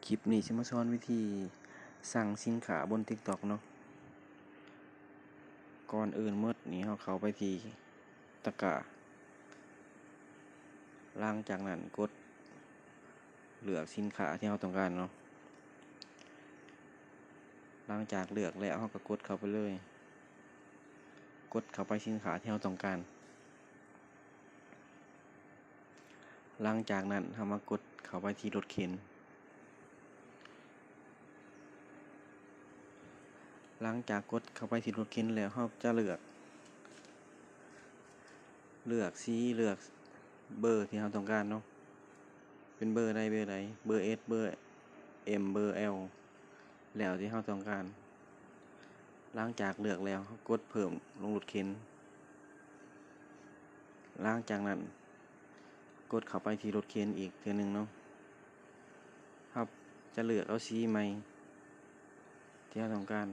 ຄລິບນີ້ຊິມາສອນວິທີສັ່ງສິນຄ້າບົນ TikTok ເນາະ. ກ່ອນອື່ນໝົດນີ້ ເຮົາເຂົ້າໄປທີ່ຕະກຮ້າ. ຫຼັງຈາກນັ້ນກົດເລືອກສິນຄ້າທີ່ເຮົາຕ້ອງການເນາະ. ຫຼັງຈາກເລືອກແລ້ວ ເຮົາກໍກົດເຂົ້າໄປເລີຍ. ກົດເຂົ້າໄປສິນຄ້າທີ່ເຮົາຕ້ອງການ. ຫຼັງຈາກນັ້ນ ເຮົາມາກົດເຂົ້າໄປທີ່ລົດເຂັນ. ຫຼັງຈາກກົດເຂົ້າໄປທີ່ລົດເຂັນແລ້ວ ເຮົາຈະເລືອກ ເລືອກສີ ເລືອກເບີທີ່ເຮົາຕ້ອງການເນາະ. ເປັນເບີໃດເບີໃດ ເບີ S ເບີ M ເບີ L ແລ້ວທີ່ເຮົາຕ້ອງການ. ຫຼັງຈາກເລືອກແລ້ວ ເຮົາກົດເພີ່ມລົງລົດເຂັນ. ຫຼັງຈາກນັ້ນ ກົດເຂົ້າໄປທີ່ລົດເຂັນອີກເທື່ອໜຶ່ງເນາະ. ເຮົາຈະເລືອກເອົາສີໃໝ່ທີ່ເຮົາຕ້ອງການ.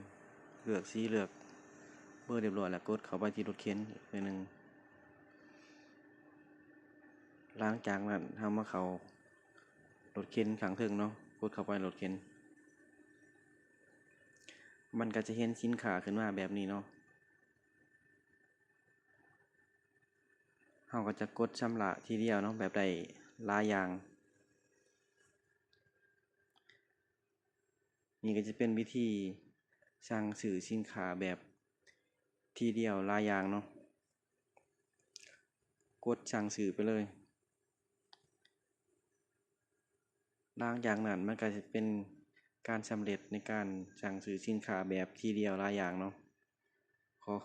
ເລືອກສີ ເລືອກເບີຮຽບຮ້ອຍແລ້ວ ກົດເຂົ້າໄປທີ່ລົດເຂັນອີກເທື່ອໜຶ່ງ. ຫຼັງຈາກນັ້ນ ເຮົາມາເຂົ້າລົດເຂັນຂ້າງເທິງເນາະ, ກົດເຂົ້າໄປລົດເຂັນ. ມັນກໍຈະເຫັນສິນຄ້າຂຶ້ນມາແບບນີ້ເນາະ. ເຮົາກໍຈະກົດຊຳລະທີດຽວເນາະ, ແບບໄດ້ຫຼາຍຢ່າງ. ນີ້ກໍຈະເປັນວິທີສັ່ງຊື້ສິນຄ້າແບບທີດຽວຫຼາຍຢ່າງເນາະ. ກົດສັ່ງຊື້ໄປເລີຍ. ຫຼັງຈາກນັ້ນມັນກໍຈະເປັນການສຳເລັດໃນການສັ່ງຊື້ສິນຄ້າແບບທີດຽວຫຼາຍຢ່າງເນາະ. ຂໍຂອບ